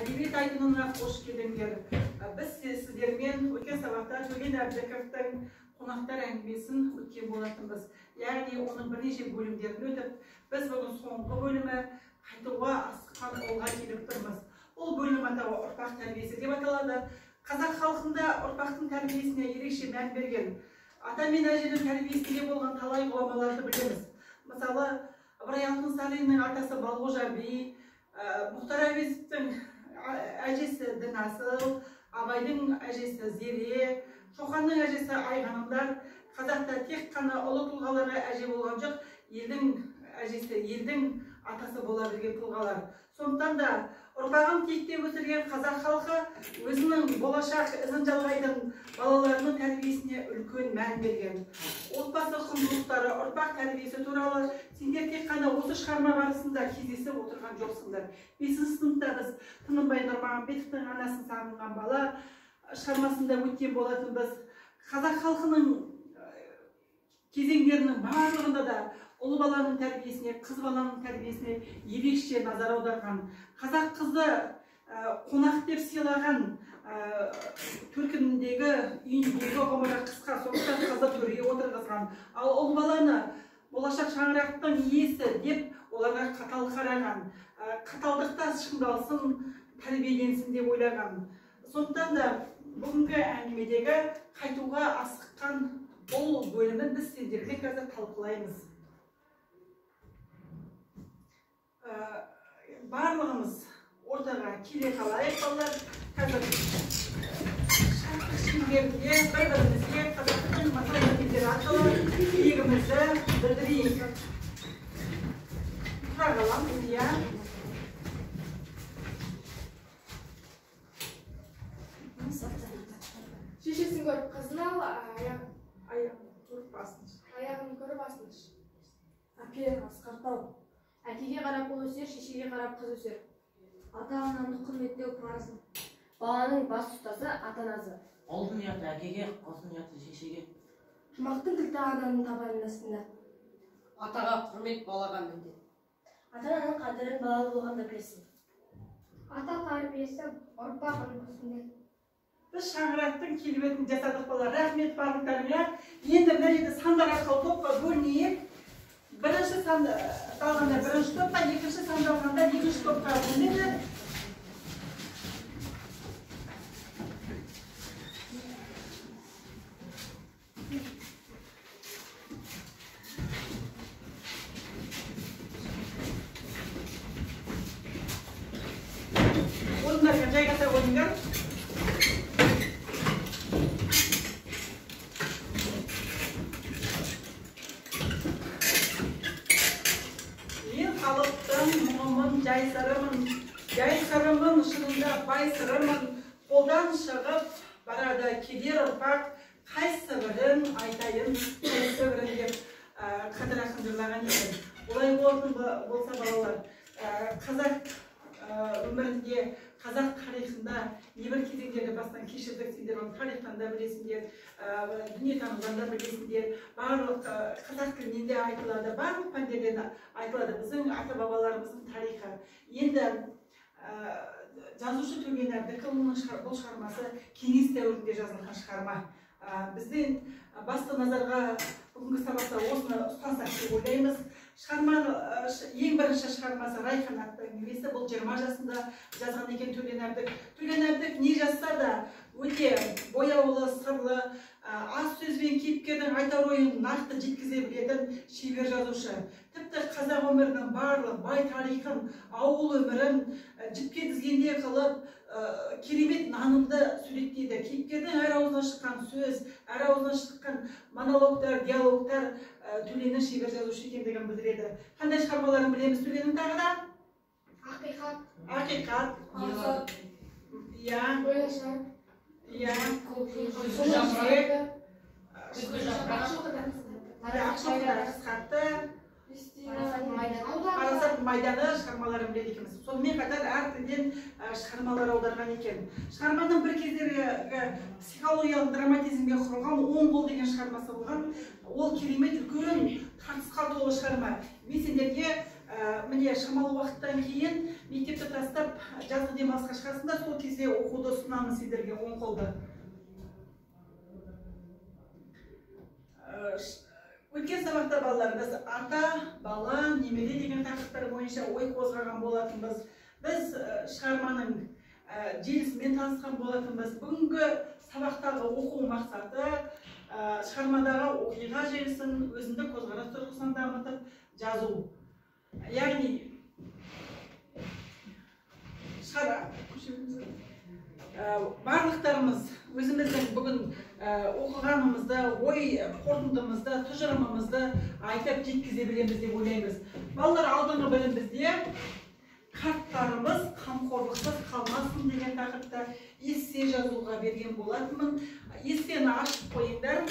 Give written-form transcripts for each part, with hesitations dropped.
Әдебиет айдынына қош келдіңдер. Біз сіздермен өткен сабақта Төлен Әбдіковтің қонақтар әңгімесін өткен болатынбыз. Яғни оның бірнеше бөлімдерін өтіп, біз бүгін соңғы бөлімі қайтуға асыққан ұлға келіп тұрмыз. Ол бөлім атауы ұрпақ тәрбиесі деп аталады. Қазақ халқында ұрпақтың тәрбиесіне ерекше мән берген, ата мен әженің тәрбиесінде болған талай ғұламаларды білеміз. Мысалы, Ыбырай Алтынсариннің атасы Балғожа би, Мұхтар Әуезовтің әжесі Дінасыл, Абайдың әжесі Зере, Шоқанның әжесі Айғанымдар. Қазақта тек қана ұлы тұлғаларға әже болған жоқ, елдің әжесі, елдің атасы бола білген тұлғалар. Сондықтан да ұрпағын тектеп өсірген қазақ халқы өзінің болашақ ізін жалғайтын балаларының тәрбиесіне үлкен мән берген. Отбасы құндылықтары, ұрпақ тәрбиесі туралы сендер тек қана осы шығарма барысында кездесіп отырған жоқсыңдар. 5-ші сыныпта біз Тынымбай Нұрмағамбетовтің анасын сағынған бала шығармасында өткен болатынбыз. Қазақ халқының кезеңдерінің барлығында да ұлы баланың тәрбиесіне, қыз баланың тәрбиесіне ерекше назар аударған. Қазақ қызды қонақ деп сыйлаған, төркініндегі үйіндегі ғұмыры қысқа, сондықтан қызды төрге отырғызған. Ал ұл баланы болашақ шаңырақтың иесі деп оларға қатал қараған, қаталдықта шыңдалсын, тәрбиеленсін деп ойлаған. Сондықтан да бүгінгі әңгімедегі қайтуға асыққан ұл бөлімін біз сендермен қазір талқылаймыз. Барлығымыз ортаға келе қалайық, балалар. Қазір шаттық шеңберінде бір-бірімізге қазақтың мақал мәтелдері арқылы тілегімізді білдірейік. Тұра қаламыз, иә. Шешесін көріп қызын ал, аяғын көріп басын іш. Аяғын көріп асын іш. Әке асқар тау. Әкеге қарап ұл өсер, шешеге қарап қыз өсер. Ата-ананы құрметтеу парызым. Баланың бас ұстазы ата-анасы. Ұлдың ұяты әкеге, қыздың ұяты шешеге. Жұмақтың кілті ананың табанының астында. Атаға құрмет балаға міндет. Ата-ананың қадірін балалы болғанда білесің. Ата тәрбиесі ұрпақ үлгісінде. Біз шаңырақтың келбетін жасадық, балалар. Рахмет барлықтарыңа. Енді мына жерде сандар арқылы топқа бөлінейік. Бірінші санды алғанда бірінші топқа, екінші санды алғанда екінші топқа бөлінеді. Орындарға жайғаса қойыңдар. Жай сырымын, шынында бай сырымын, қолдан шығып барады келер ұрпақ, қайсы бірін айтайын, қайсы бірін деп Қадыр ақын жырлаған екен. Олай болатын болса, балалар, қазақ өмірінде, қазақ тарихында небір кезеңдерді бастан кешірдік. Сендер оны тарихтан да білесіңдер, дүниетанудан да білесіңдер, барлық қазақ тілінен де айтылады, барлық пәндерден айтылады біздің ата-бабаларымыздың тарихы. Енді жазушы Төлен Әбдікұлының бұл шығармасы кеңес дәуірінде жазылған шығарма. Біздің басты назарға бүгінгі сабақта осыны ұстасақ деп ойлаймыз. Шығарманы, ең бірінші шығармасы Райхан атты әңгімесі, бұл 20 жасында жазған екен Төлен Әбдік. Төлен Әбдік не жазса да өте бояулы, сырлы, аз сөзбен кейіпкердің айтар ойын нақты жеткізе білетін шебер жазушы. Тіпті қазақ өмірінің барлық бай тарихын, ауыл өмірін жіпке тізгендей қылып, керемет нанымды суреттейді. Кейіпкердің әр аузынан шыққан сөз, әр аузынан шыққан монологтар, диалогтар Төленнің шебер жазушы екендігін білдіреді. Қандай шығармаларын білеміз Төленнің тағы да? Ақиқат. Ақиқат. Иә. Ойлашар. Иә. Ақшоқыда Парасат майданы шығармаларын біледі екенбіз. Сонымен қатар әр тілден шығармалар аударған екен. Шығарманың бір кездергі психологиялық драматизмге құрылған Оң қол деген шығармасы болған. Ол керемет үлкен тартысқа толы шығарма. Мен сендерге міне шамалы уақыттан кейін мектепті тастап бастап жазғы демалысқа шығасыңдар, сол кезде оқуды ұсынамын сендерге оң қолды. Өткен сабақта балалар біз ата, бала, немере деген тақырыптар бойынша ой қозғаған болатынбыз. Біз шығарманың желісімен танысқан болатынбыз. Бүгінгі сабақтағы оқу мақсаты шығармадағы оқиға желісін өзіндік көзқарас тұрғысынан дамытып жазу. Яғни барлықтарымыз өзіміздің бүгін оқығанымызды, ой қорытындымызды, тұжырымымызды айтып жеткізе білеміз деп ойлаймыз. Балалар, алдыңғы білім бізде қарттарымыз қамқорлықсыз қалмасын деген тақырыпта эссе жазуға берген болатынмын. Эссені ашып қойыңдар.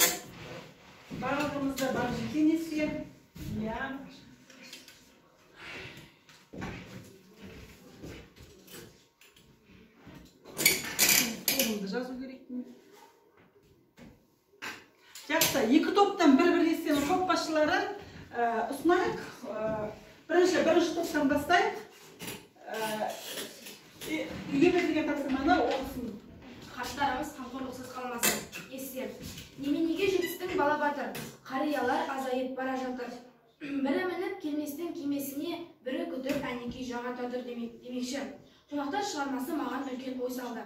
Барлығымызда бар жеке эссе. Иә. Жазу керек. Жақсы, екі топтан бір-бір эссені топ басшылары ұсынайық. Бірінші топтан бастайық. Үйге берілген тапсырманы оқысын. Қарттарымыз қамқорлықсыз қалмасын. Эссе. Неменеге жетістің бала батыр, қариялар азайып бара жатыр. Бірі мініп келместің кемесіне, бірі күтіп әнекей жаға татыр демекші. Қонақтар шығармасы маған үлкен ой салды.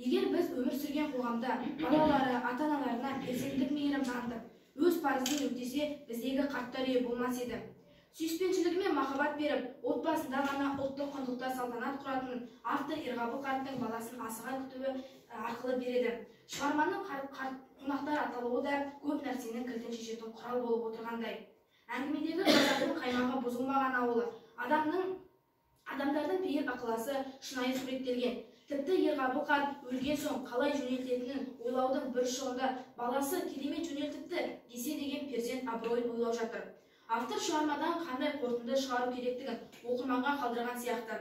Егер біз өмір сүрген қоғамда балалары, ата-аналарына перзенттік мейірім танытып, өз парызын өтесе, біздегі қарттар үйі болмас еді. Сүйіспеншілігімен махаббат беріп, отбасында ғана ұлттық құндылықтар салтанат құратынын автор Ерғабыл қарттың баласын асыға күтуі арқылы береді. Шығарманың қонақтар аталуы да көп нәрсенің кілтін шешетін құрал болып отырғандай. Әңгімедегі қазақтың қаймағы бұзылмаған ауылы, адамдардың пейіл ықыласы шынайы суреттелген. Тіпті Ерғабыл қарт өлген соң қалай жөнелтетінін ойлаудың бір ұшында баласы керемет жөнелтіпті десе деген перзент абыройын ойлап жатыр. Автор шығармадан қандай қорытынды шығару керектігін оқырманға қалдырған сияқты.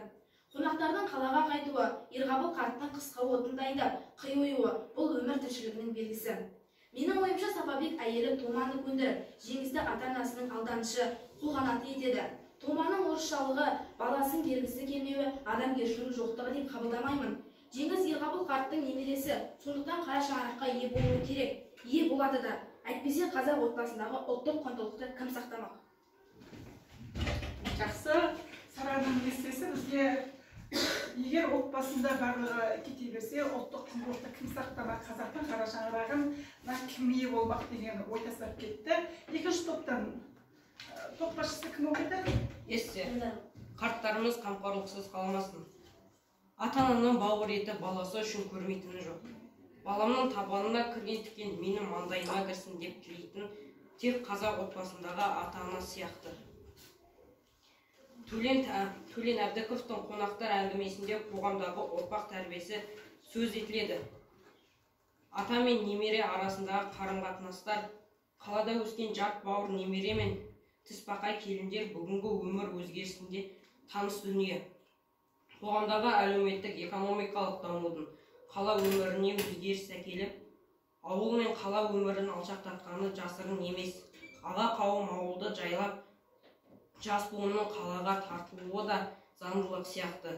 Қонақтардың қалаға қайтуы, Ерғабыл қарттың қысқы отын дайындап, қиюы бұл өмір тіршілігінің белгісі. Менің ойымша, Сапабек әйелі Томаны көндіріп, Жеңісті ата-анасының алданышы, қолғанаты етеді. Томаның орысшалығы, баласын бергісі келмеуі адамгершілігінің жоқтығы деп қабылдамаймын. Жеңіс Ерғабыл қарттың немересі, сондықтан қара шаңыраққа ие болуы керек. Ие болады да, әйтпесе қазақ отбасындағы ұлттық құндылықты кім сақтамақ? Жақсы, Сараның эссесі бізге егер отбасында барлығы кете берсе, ұлттық құндылықты кім сақтамақ, қазақтың қара шаңырағын кім ие болмақ деген ой тастап кетті. Екінші топтан топ басшысы кім оқиды? Эссе. Қарттарымыз қамқорлықсыз қалмасын. Ата-ананың бауыр еті баласы үшін көрмейтіні жоқ. Баламның табанына кірген тікен менің маңдайыма кірсін деп тілейтін тек қазақ отбасындағы ата-ана сияқты. Төлен Әбдіковтың қонақтар әңгімесінде қоғамдағы ұрпақ тәрбиесі сөз етіледі. Ата мен немере арасындағы қарым-қатынастар, қалада өскен жат бауыр немере мен тісбақай келіндер бүгінгі өмір өзгерісінде таныс дүние. Қоғамдағы әлеуметтік экономикалық дамудың қала өміріне өзгеріс әкеліп, ауыл мен қала өмірін алшақтатқаны жасырын емес. Аға қауым ауылды жайлап, жас буынның қалаға тартылуы да заңдылық сияқты.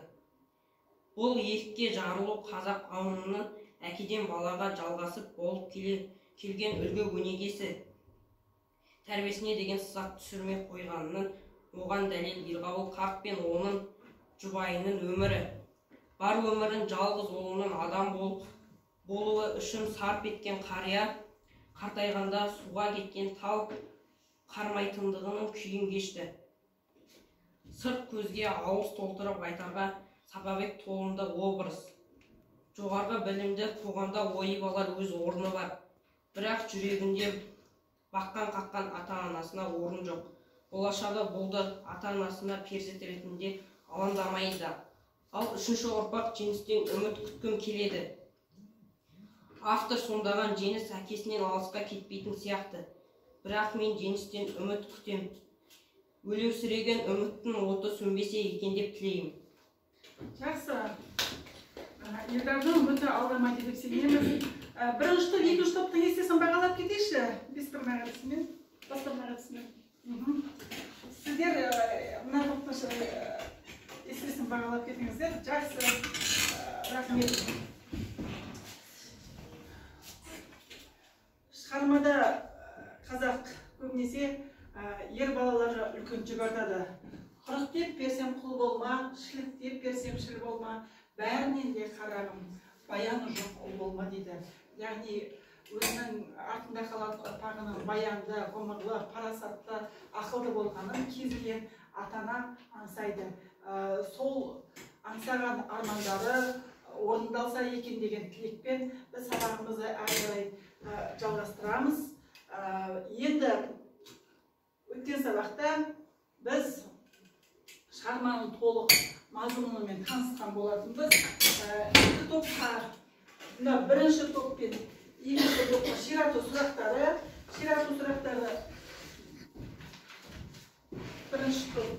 Бұл екіге жарылу қазақ қауымының әкеден балаға жалғасып болып келген үлгі өнегесі тәрбиесіне деген сызат түсірмей қойғанының оған дәлел Ерғабыл қарт пен оның жұбайының өмірі. Бар өмірін жалғыз ұлының адам болуы үшін сарп еткен қария қартайғанда суға кеткен тал қармайтындығының күйін кешті. Сырт көзге ауыз толтырып айтарға Сапабек толымды образ. Жоғарғы білімді қоғамда ойып алар өз орны бар. Бірақ жүрегінде баққан қаққан ата-анасына орын жоқ. Болашағы болды, ата-анасына перзент ретінде алаңдамайды. Ал үшінші ұрпақ Жеңістен үміт күткім келеді. Автор сомдаған Жеңіс әкесінен алысқа кетпейтін сияқты. Бірақ мен Жеңістен үміт күтем. Өлеусіреген үміттің оты сөнбесе екен деп тілеймін. Жақсы. Елдардың үміті алдамайды деп сенеміз. Бірінші топ, екінші топтың эссесін бағалап кетейікші. Бес бармақ әдісімен, бас бармақ әдісімен. Сіздер мына топтың Эссесін бағалап кетіңіздер. Жақсы, рахмет. Шығармада қазақ көбінесе ер балаларға үлкен жүк артады. Қырықтеп берсем құл болма, шіліктеп берсем шіл болма, бәрінен де қарағым, баяны жоқ ұл болма дейді. Яғни өзінің артында қалатын ұрпағының баянды, ғұмырлы, парасатты, ақылды болғанын кез келген ата-ана аңсайды. Сол аңсаған армандары орындалса екен деген тілекпен біз сабағымызды әрі қарай жалғастырамыз. Енді өткен сабақта біз шығарманың толық мазмұнымен танысқан болатынбыз. Екі топқа, мына бірінші топ пен екінші топқа ширату сұрақтары, бірінші топ,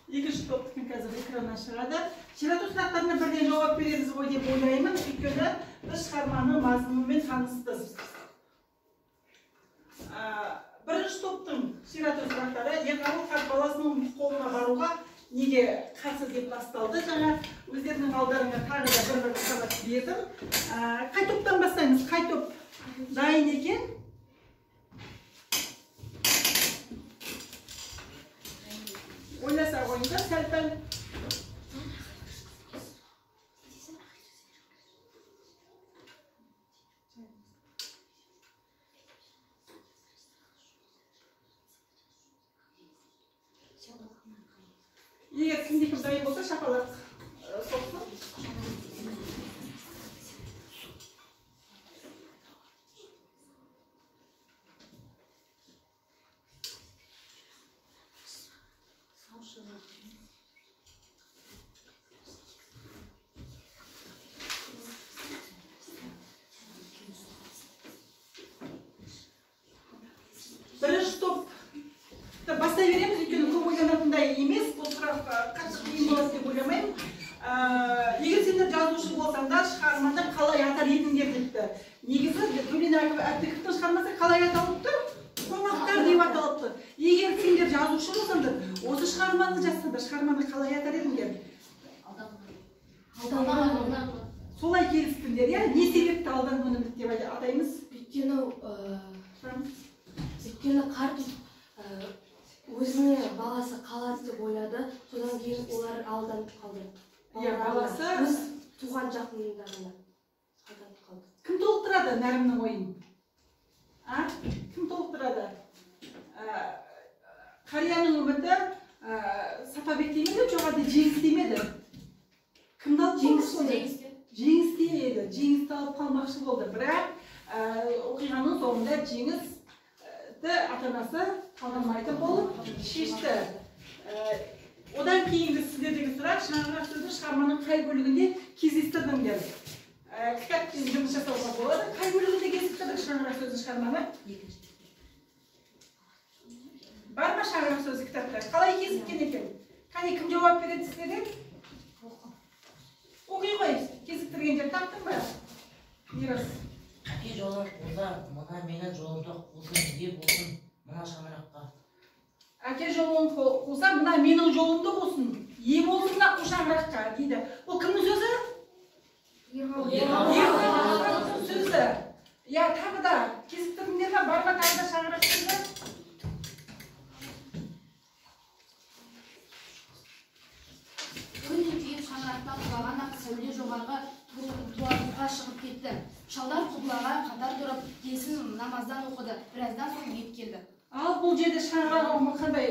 екінші топтың қазір экраннан шығады. Ширату сұрақтарына бірден жауап береміз ғой деп ойлаймын, өйткені біз шығарманың мазмұнымен таныспыз. Бірінші топтың ширату сұрақтары: Ерғабыл қарт баласының қолына баруға неге қарсы деп басталды. Жаңа өздерінің алдарыңа тағы да бір-бір сабақ бердім. Қай топтан бастаймыз? Қай топ дайын екен? Ойласа қойыңдар сәл-пәл. Егер кімде кім дайын болса, шапалақ соқсын. Бірінші топ бастай береміз, өйткені көп ойланатындай емес. Бұл сұрақ қатты қиын болады деп ойламаймын. Егер сендер жазушы болсаңдар, шығарманы қалай атар едіңдер депті. Негізі Төлен Әбдіковтің шығармасы қалай аталып тұр? Қонақтар деп аталып тұр. Егер сендер жазушы болсаңдар, осы шығарманы жазсаңдар, шығарманы қалай атар едіңдер? Солай келістіңдер, иә? Не себепті алданған үміт деп атаймыз? Өйткені қарт өзінің баласы қалады деп ойлады, содан кейін олар алданып қалды. Иә, баласы өз туған жақындарына алданып қалды. Кім толықтырады Нәрімнің ойын? Кім толықтырады? Қарияның үміті Сапабек демеді, жоқ әлде Жеңіс демеді? Кімді алып қалмақшы болды? Жеңіс еді. Жеңісті алып қалмақшы болды. Бірақ оқиғаның соңында Жеңіс ата-анасы қалдырмайтын болып шешті. Одан кейінгі сіздердегі сұрақ: шаңырақ сөзін шығарманың қай бөлігінде кездестірдіңдер? Кітаппен жұмыс жасауға болады. Қай бөлігінде кездестірдік шаңырақ сөзін шығарманы? Бар ма шаңырақ сөзі кітапта? Қалай кезіккен екен? Қане, кім жауап береді сіздерден? Оқи ғой, кезіктірген жер таптың ба? Мирас. Әке жолын қуса, мына менің жолымды қусын, ие болсын мына шаңыраққа. Әке жолын қуса, мына менің жолымды қусын, ие болсын мына қу шаңыраққа дейді. Ол кімнің сөзі? Ерғабыл сөзі. Иә, тағы да кезіктірдіңдер ме? Бар ма тағы да шаңырақ сөзі? Күн үлкейіп шаңырақтан құлаған ақ сәуле жоғарғы туарлыққа шығып кетті. Шалдар құбылаға қатар тұрып, бесін намаздан оқыды. Біраздан соң ет келді. Ал бұл жерде шаңырақ ұғымы қандай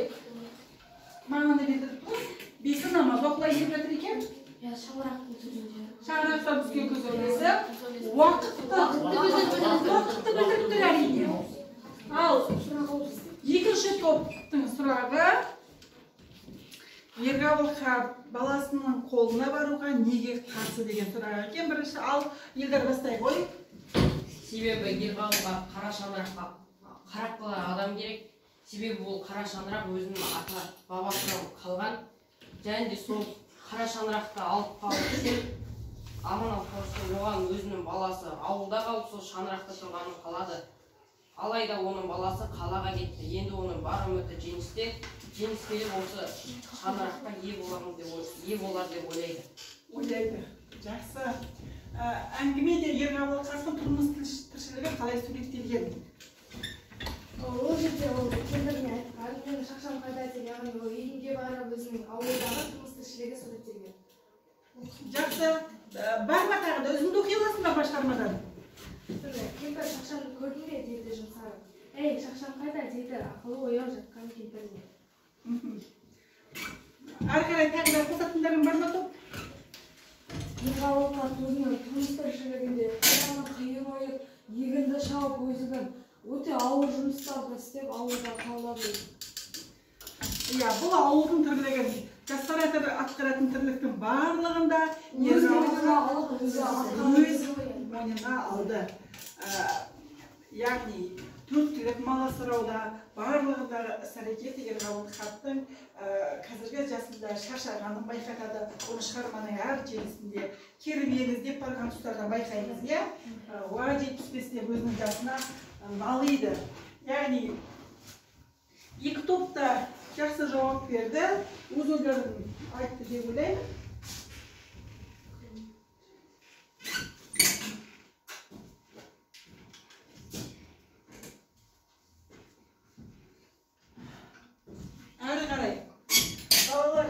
мағынаны білдіріп тұр? Бесін намаз оқылай деп жатыр екен. Иә, шаңырақтың түрінде. Шаңырақтан түскен күн сәулесі уақытты білдіріп тұр әрине. Ал екінші топтың сұрағы: Ерғабыл қарт баласының қолына баруға неге қарсы деген сұрақ екен. Бірінші, ал Елдар бастай ғой. Себебі Ерғабыл қарт қара шаңыраққа қарап қалар адам керек. Себебі ол қара шаңырақ өзінің ата бабасынан қалған. Және де сол қара шаңырақты алып қалу үшін, аман алып қалу үшін оған өзінің баласы ауылда қалып, сол шаңырақта тұрғанын қалады. Алайда оның баласы қалаға кетті. Енді оның бар үміті Жеңісте. Жеңіс келіп осы шаңыраққа ие боламын деп ие болар деп ойлайды. Ойлайды. Жақсы. Әңгімеде Ерғабыл қарттың тұрмыс тіршілігі қалай суреттелген? Ол жерде ол кемпіріне айтқан, менің шақшам қайда деп, яғни ол егінге барып өзінің ауылдағы тұрмыс тіршілігі суреттелген. Жақсы. Бар ма тағы да? Үзінді оқи аласың ба шығармадан? Кемпір шақшамды көрдің бе деді жұмсарып. Әй, шақшам қайда деді ақылы ояу жатқан кемпіріне. Ары қарай тағы да қосатындарың бар ма топ? Ерғабыл қарт өзінің тұрмыс тіршілігінде қайраны қиын ойып, егінді шауып, өзінің өте ауыр жұмыстарды істеп ауылда қалады. Иә, бұл ауылдың тірлігін, жастар атқаратын тірліктің барлығында Ерғабыл өз мойнына алды. Яғни төрт түлік мал асырауда барлығындағы іс-әрекет Ерғабыл қарттың қазіргі жасында шаршағанын байқатады. Оны шығарманың әр желісінде керуен іздеп барған тұстардан байқаймыз, иә? Уа 75 деп өзінің жасына налиды. Яғни екі топ та жақсы жауап берді, өз ойларын айтты деп ойлаймын. Әрі қарай балалар,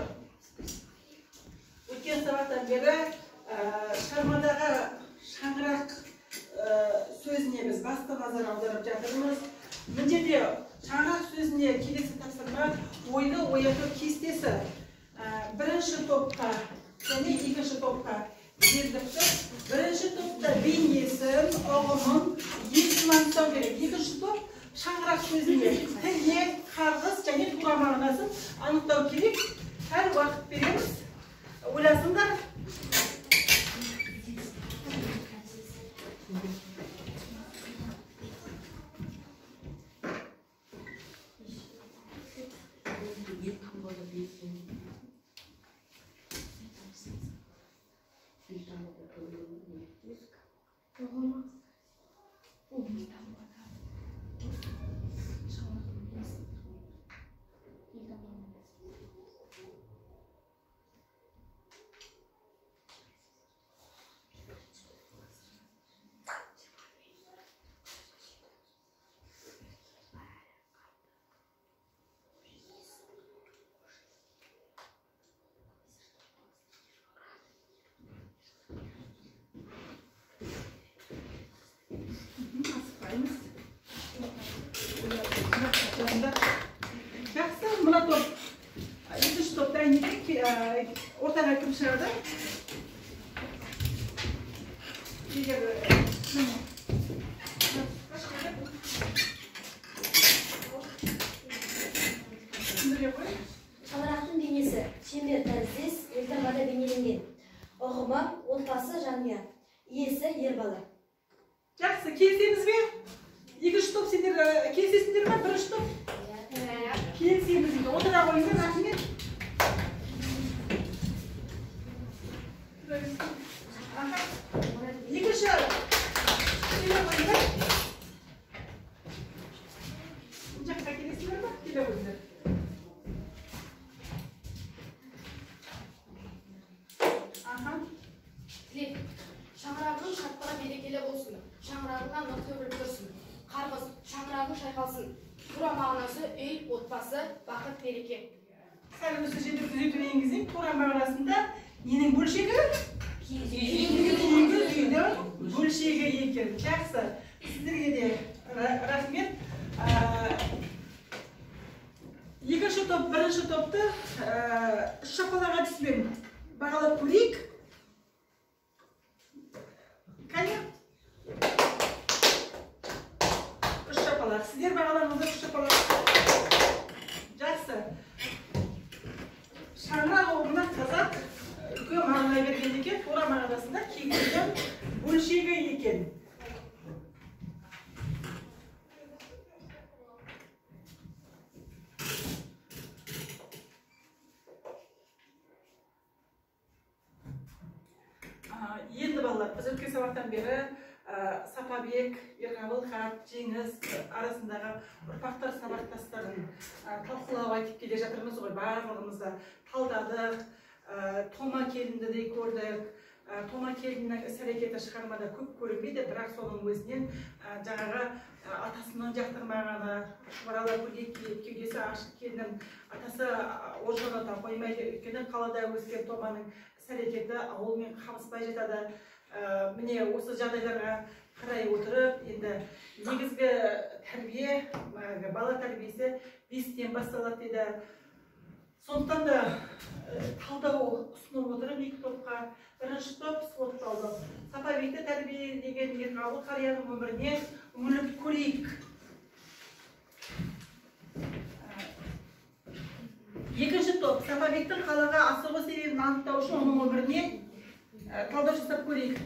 өткен сабақтан бері шығармадағы шаңырақ сөзіне біз басты назар аударып жатырмыз. Мына жерде шаңырақ сөзіне келесі тапсырма ойлы ояту кестесі. Бірінші топқа және екінші топқа беріліпті. Бірінші топта бейнесін, ұғымын, есімін анықтау керек. Екінші топ шаңырақ сөзіне тілек, қарғыс және тура мағынасын анықтау керек. Әр уақыт береміз. Ойласыңдар. Жақсы, мына топ, екінші топ дайын екен. Ортаға кім шығады? Егер түсіндіре қой. Шаңырақтың бейнесі шеңбер тәріздес елтаңбада бейнеленген. Ұғымы отбасы, жанұя, иесі ер бала. Жақсы, келісеміз бе? Екінші топ сендер келісесіңдер ме? Бірінші топ? Келісеміз дейді. Отыра қойыңдар, рахмет. Екінші келе қойыңдар. Бұл жаққа келесіңдер ме? Келе қойыңдар. Тілек. Шаңырағың шаттығы берекелі болсын. Шаңырағыңа нұр төгіліп тұрсын. Қарғыс, шаңырағың шайқалсын. Тура мағынасы үй, отбасы, бақыт, береке. Сәл осы жерде түзету енгізейік. Тура мағынасында ненің бөлшегі? Кейінгі үйдің бөлшегі екен. Жақсы. Сіздерге де рахмет. Екінші топ, бірінші топты үш шапалақ әдісімен бағалап көрейік. Кәне? Үш шапалақ. Сіздер бағалаңыздар үш шапалақ. Жақсы. Шаңырақ ұғымына қазақ үлкен мағына берген екен. Тура мағынасында киіз үйдің бөлшегі екен. Енді балалар, біз өткен сабақтан бері Сапабек, Ерғабыл қарт, Жеңіс арасындағы ұрпақтар сабақтастығын талқылап айтып келе жатырмыз ғой, барлығымыз да талдадық, Тома келінді де көрдік. Тома келіннің іс-әрекеті шығармада көп көрінбейді, бірақ соның өзінен жаңағы атасының жақтырмағаны, шұбарала көйлек киіп, кеудесі ашық келінін атасы оржоната қоймайды, өйткені қалада өскен Томаның іс-әрекеті ауылмен қабыспай жатады. Міне осы жағдайларға қарай отырып, енді негізгі тәрбие, бала тәрбиесі 5-тен басталады дейді. Сондықтан да талдау ұсынып отырып екі топқа. Бірінші топ свод талдау. Сапабекті тәрбиелеген Ерғабыл қарияның өміріне үңіліп көрейік. Екінші топ Сапабектің қалаға асығу себебін анықтау үшін оның өміріне талдау жасап көрейік.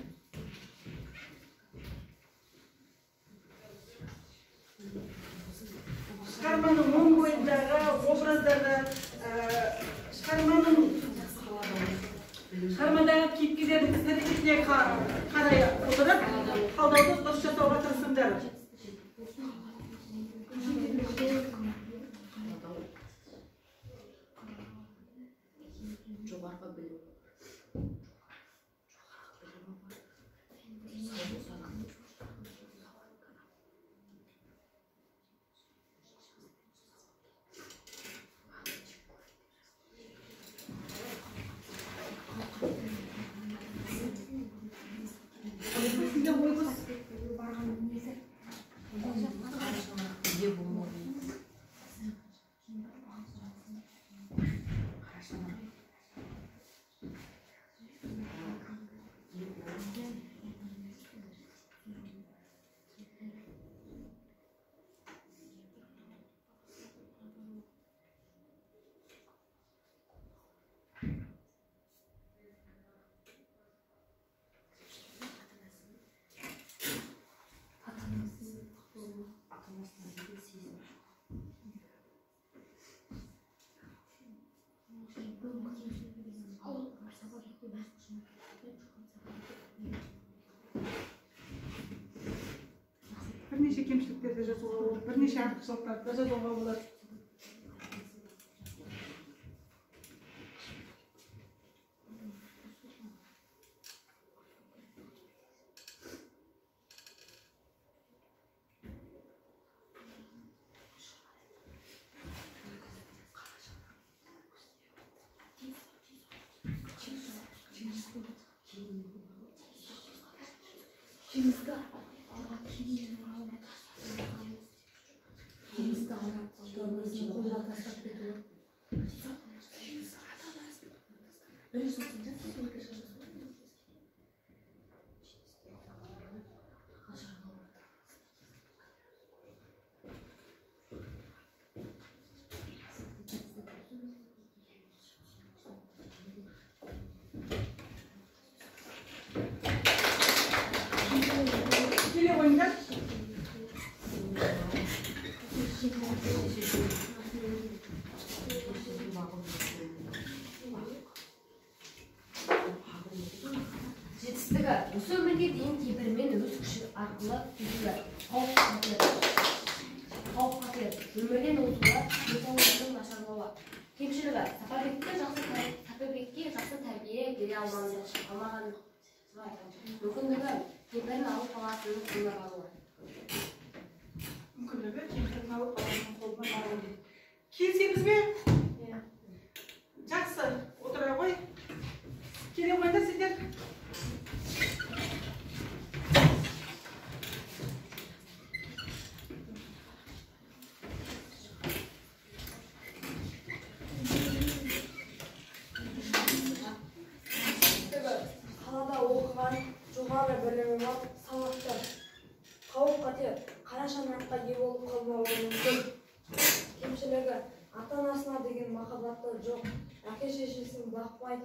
Шығарманың оң бойындағы образдарды, шығармадағы кейіпкерлердің іс-әрекетіне қарай отырып, талдауды дұрыс жасауға тырысыңдар. Жоғарғы білім. Бірнеше кемшіліктерді жазуға болады, бірнеше артықшылықтарды жазуға болады. Келе қойыңдар. Жетістігі осы өмірге дейін кемпірмен өз күші арқылы жетуі, қауіп-қатер, өмірден озуы, денсаулығының нашарлауы. Кемшілігі Сапабекке жақсы тәрбие бере алмаған, мүмкіндігі кемпірін алып баласының қолына баруы. Мүмкіндігі кемпірін алып баласының қолына баруы. Келісеміз бе? Жақсы, отыра ғой. Келе қойыңдар сендер. Қалада оқыған, жоғары білімі бар, сауатты. Қауіп-қатер, қара шаңыраққа ие болып қалмауы мүмкін. Кемшілігі ата-анасына деген махаббаты жоқ, әке-шешесін бақпай,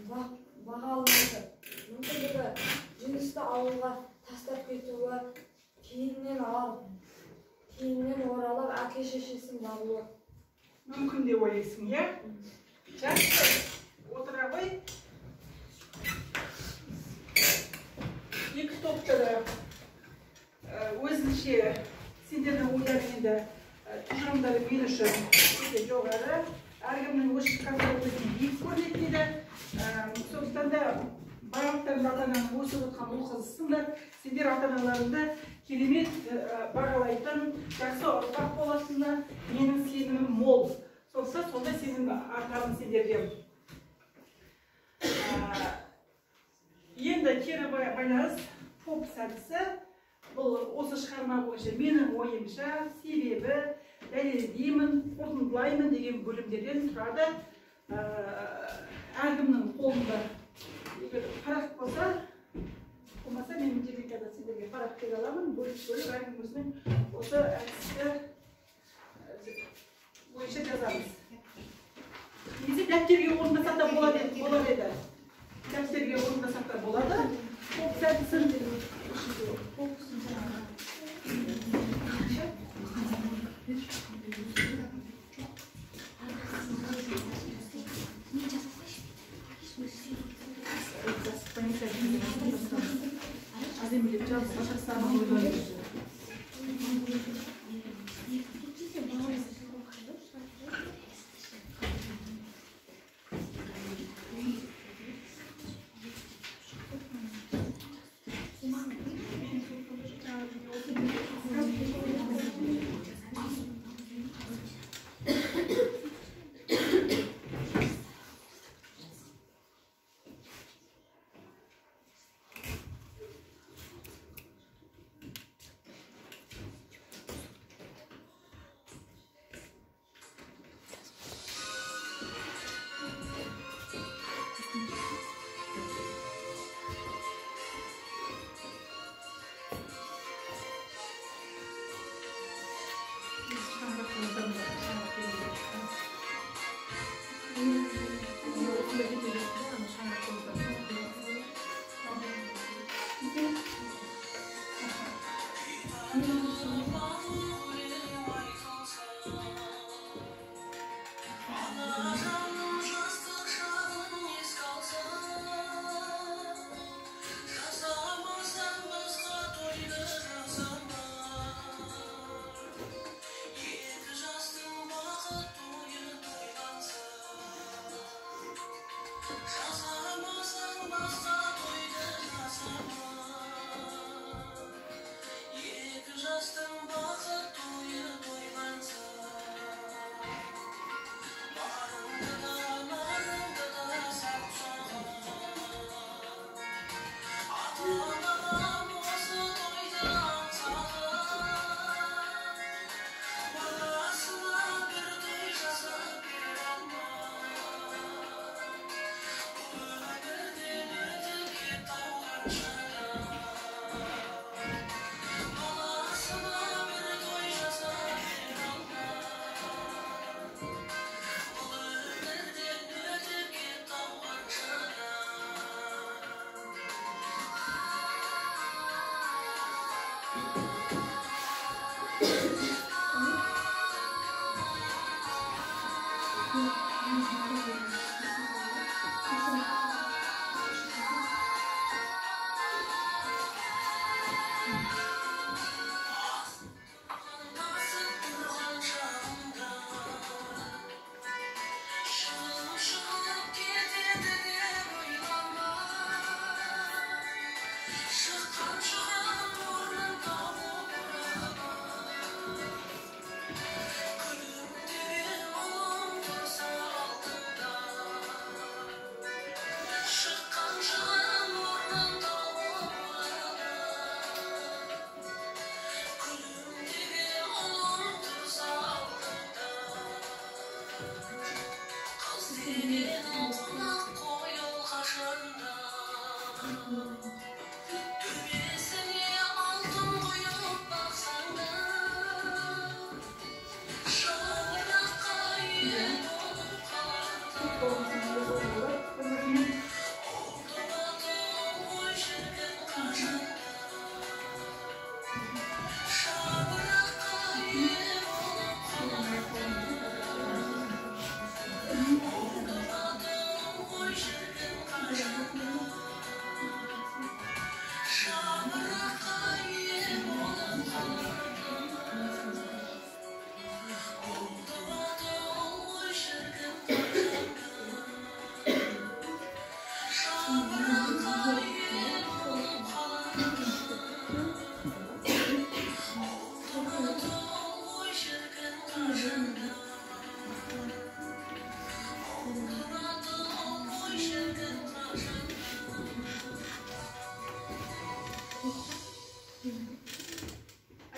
баға алмайды. Мүмкіндігі Жеңісті ауылға тастап кетуі, кейіннен оралып әке-шешесін бағуы. Мүмкін деп ойлайсың, иә? Жақсы, отыра ғой. Екі топты да өзінше сендердің ойларың енді тұжырымдары мен үшін өте жоғары. Әркімнің өз шыққандары өзіне биік көрінеді дейді. Сондықтан да барлықтарың ата-ананың өсіп отқан ұл қызысыңдар. Сендер ата-аналарыңды керемет бағалайтын, жақсы ұрпақ болатынына менің сенімім мол. Сондықтан сондай сенім артамын сендерге. Енді кері байланыс ПОПС әдісі. Бұл осы шығарма бойынша менің ойымша, себебі, дәлелдеймін, қорытындылаймын деген бөлімдерден тұрады. Әркімнің қолында егер парақ болса, болмаса мен міндетті түрде сендерге парақ бере аламын. Бөліп-бөліп әркім өзінің осы әдісті бойынша жазамыз. Немесе дәптерге орындасақ та болады еді. Дәптерге орындасақ та болады. ПОПС әдісін.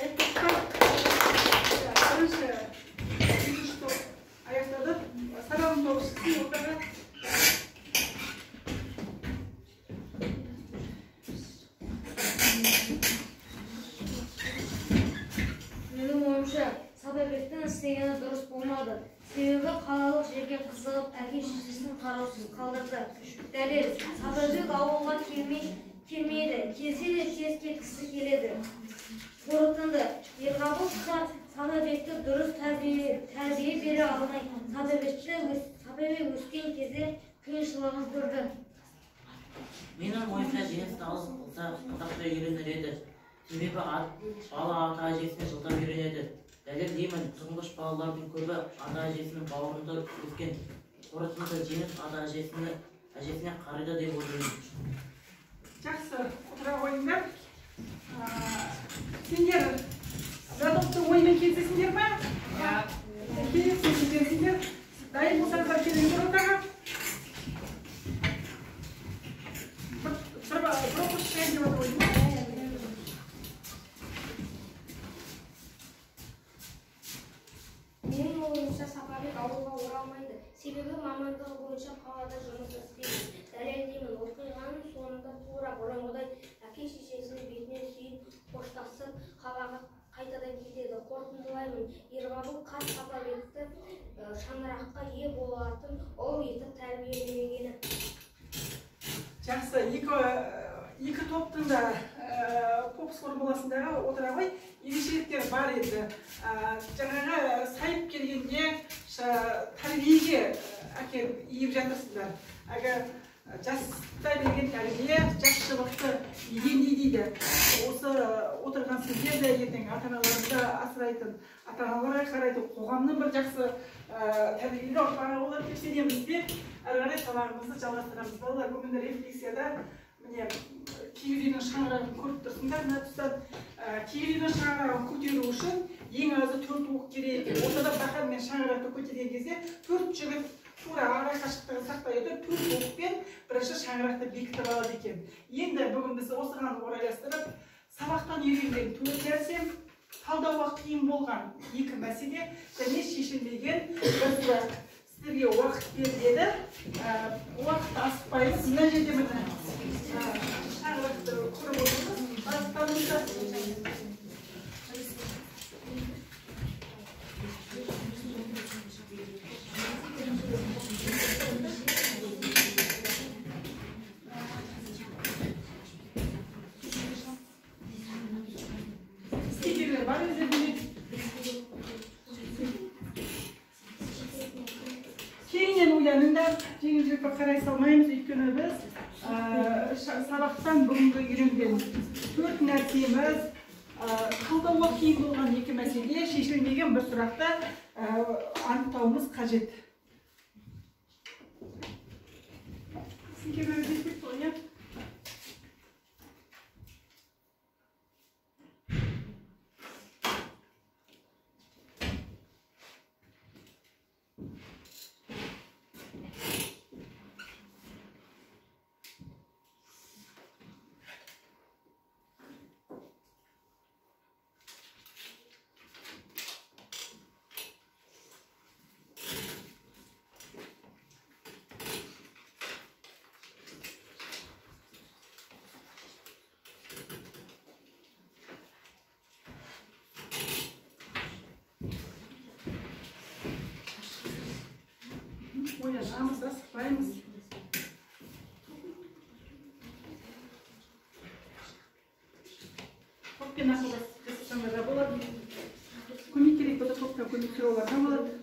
Аяқтадық. Бірінші, екінші топ аяқтады. Саралым тобы шықсын ортаға. Менің ойымша, Сапарбектің істегені дұрыс болмады. Себебі қалалық жерге қызығып, әке шешесін қараусыз қалдырды. Дәлел, Сапарбек ауылға келмейді, келсе де тез кеткісі келеді. Қорытынды, Ерғабыл қарт Сапарбекті дұрыс тәрбие бере алмай, Сапарбек өскен кезде қиыншылығын көрді. Менің ойымша, Жеңіс дауыс қылса, қазақша үйренер еді. Себебі бала ата әжесіне жылдам үйренеді. Дәлелдеймін, тұңғыш балалардың көбі ата әжесінің бауырында өскен. Қорытынды, Жеңіс ата әжесіне қарайды деп ойлаймын. Жақсы, отыра қойыңдар. Сендер бір топтың ойымен келісесіңдер ма? Келісесіңдер. Дайын болсаңыздар келіңдер ортаға. Бір оқушы шығайын деп отыр ғой. Менің ойымша, Сапарбек ауылға оралмайды. Себебі мамандығы бойынша қалада жұмыс істейді. Дәлелдеймін, оқиғаның соңында тура бұрынғыдай әке шешесінің бетінен сүйіп қоштасып, қалаға қайтадан кетеді. Қорытындылаймын, Ерғабыл қарт Сапарбекті шаңыраққа ие болатын ұл етіп тәрбиелемегені. Жақсы, екі топтың да Попс формуласындағы отыра ғой ерекшеліктер бар еді. Жаңағы сайып келгенде тәрбиеге әкеліп иіп жатырсыздар. Әлгі жаста берген тәрбие жас шыбықты игендей дейді. Осы отырған сіздер де ертең ата-аналарыңызды асырайтын, ата-аналарға қарайтын қоғамның бір жақсы тәрбиелі ұрпағы болады деп сенеміз де, әрі қарай сабағымызды жалғастырамыз. Балалар, бүгін рефлексияда міне киіз үйдің шаңырағын көріп тұрсыңдар. Мына тұстан киіз үйдің шаңырағын көтеру үшін ең азы 4 оқ керек екен. Ортада бақан мен шаңырақты көтерген кезде 4 жігіт тура ара қашықтығын сақтай отырып 4 оқпен бірінші шаңырақты бекітіп алады екен. Енді бүгін біз осыған орайластырып сабақтан үйренген 4 нәрсе, талдауға қиын болған 2 мәселе және шешілмеген бір сұрақ. Сіздерге уақыт беріледі. Уақыт асықпаймыз. Мына жерде міне шаңырақты құрып отырмыз. Бастарымызда стикерлер бар өздерінде. Кейіннен ойланыңдар, жеңіл желпі қарай салмаймыз, өйткені біз сабақтан бүгінгі үйренген 4 нәрсеміз, талдауға қиын болған 2 мәселе, шешілмеген бір сұрақты анықтауымыз қажет. Стикерлер жетпейді ғой, иә? Ойланамыз, асықпаймыз. Топпен ақылдасып жасасаңдар да болады. Көмек керек болса топтан көмек сұрауларға болады.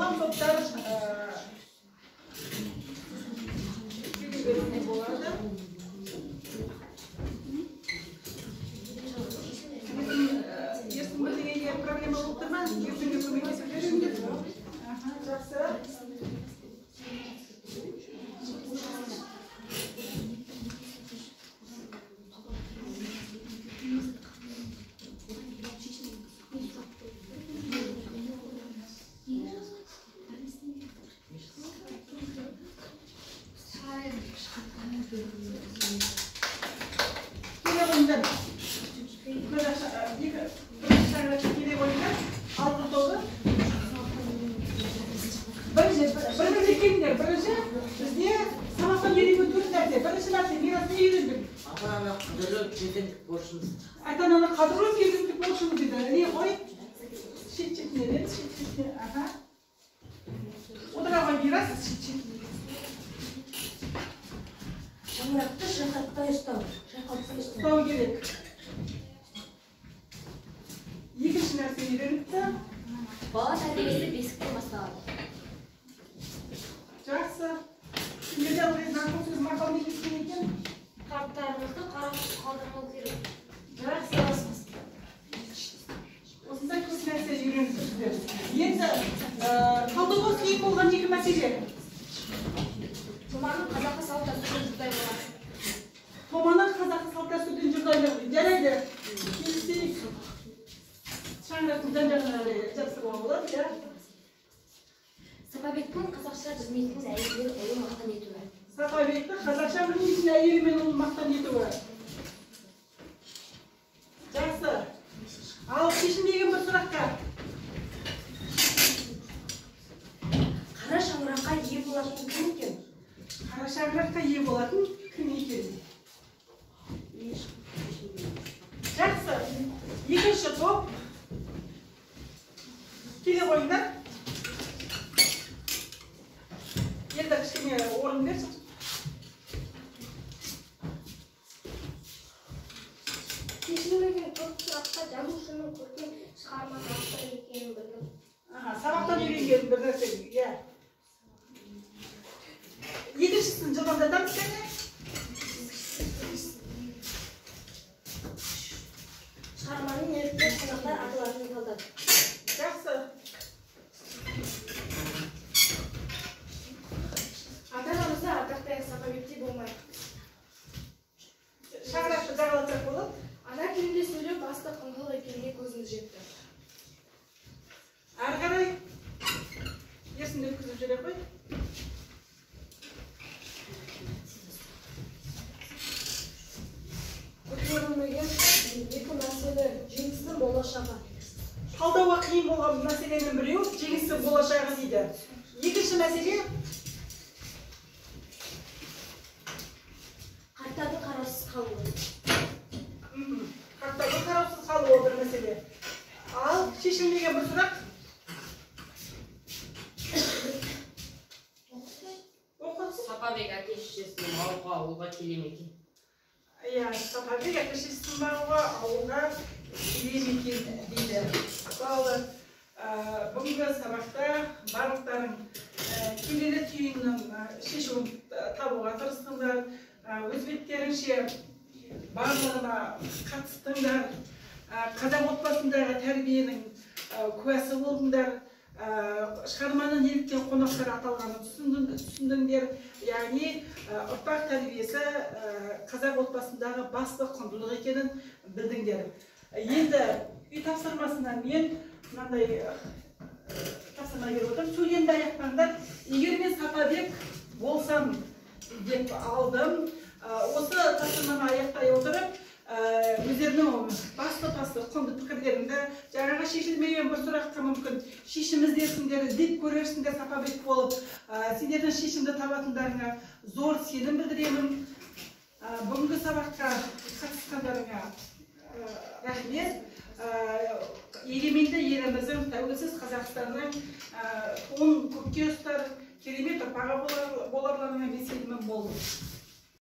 Қалған топтар келе беруіне болады. Ерсін, бірдеңеге проблема болып тұр ма? Ерсінге көмектесіп жіберіңдер. Жақсы. Келе қойыңдар. Бірінші шаңырақ келе қойыңдар. Алғы тобы. Бірінші, бір-бірге келіңдер. Бірінші, бізде сабақтан үйренген төрт нәрсе. Бірінші нәрсе, Мирас, не үйрендік? Ата-ананы қадірлеу перзенттік борышымыз. Ата-ананы қадірлеу перзенттік борышымыз дейді. Іле қой. Шет шетіне ілеміз, шет шетіне. Аха. Отыра ғой, Мирас, шет шетіне. Шаңырақты шайқатпай ұстау, шайқалтпай ұстау. Ұстау керек. Екінші нәрсе үйреніпті. Бала тәрбиесі бесіктен басталады. Жақсы. Сендерде ылғи нақыл сөз мақал не кеткен екен? Қарттарымызды қараусыз қалдырмау керек. Жақсы. Осындай көп нәрсе үйреніпсіздер. Енді талдауға қиын болған екі мәселе. Томаның қазақы салт дәстүрден жұрдай болмасы. Томаның қазақы салт дәстүрден жұрдайлығы. Жарайды. Келісейік. Шаңырақтың жан жағына жапсыруға болады, иә? Сапабектің қазақша білмейтін әйелімен ұлын мақтан етуі. Сапабектің қазақша білмейтін әйелімен ұлын мақтан етуі. Жақсы. Ал шешілмеген бір сұраққа. Қара шаңыраққа ие болатын кім екен? Қара шаңыраққа ие болатын кім екен? Жақсы. Екінші топ. Келе қойыңдар. Енді кішкене орын берші. Шешілмеген көп сұраққа жазушының көркем шығарманың авторы екенін білдім. Аха, сабақтан үйренген бір нәрсе, иә. Екіншісін жылдамдатамыз кәне. Шығарманың неліктен қонақтар аталатынын талдады. Жақсы. Ата-анамызды ардақтайық, Сапабектей болмайық. Шаңырақты жағалатсақ болады. Ана тілінде сөйлеу басты құндылық екеніне көзіміз жетті. Әрі қарай Ерсінді өткізіп жүре қой. Көтерілмеген екі мәселе жеңістің болашағы. Талдауға қиын болған мәселенің біреуі жеңістің болашағы дейді. Екінші мәселе Қарттардың қараусыз қалуы. Қарттардың қараусыз қалуы бір мәселе. Ал шешілмеген бір сұрақ. Оқы. Сапабек әке шешесін бағуға ауылға келе ме екен? Иә, Сапабек әке шешесін бағуға ауылға келе ме екен дейді. Балалар, бүгінгі сабақта барлықтарың келелі түйіннің шешуін табуға тырыстыңдар. Өз беттеріңше барлығына қатыстыңдар. Қазақ отбасындағы тәрбиенің куәсі болдыңдар. Шығарманы неліктен қонақтар аталғанын түсіндіңдер. Яғни ұрпақ тәрбиесі қазақ отбасындағы басты құндылық екенін білдіңдер. Енді үй тапсырмасына мен мынандай тапсырма беріп отырмын. Сөйлемді аяқтаңдар. Егер мен Сапабек болсам деп алдым. Осы тапсырманы аяқтай отырып, өздерінің басты құнды пікірлеріңді, жаңағы шешілмеген бір сұраққа мүмкін шешім іздерсіңдер, іздеп көрерсіңдер Сапабек болып, сендердің шешімді табатындарыңа зор сенім білдіремін. Бүгінгі сабаққа қатысқандарыңа рахмет. Егеменді еліміздің, тәуелсіз Қазақстанның туын көкке ұстар керемет ұрпағы боларларыңа мен сенімім мол.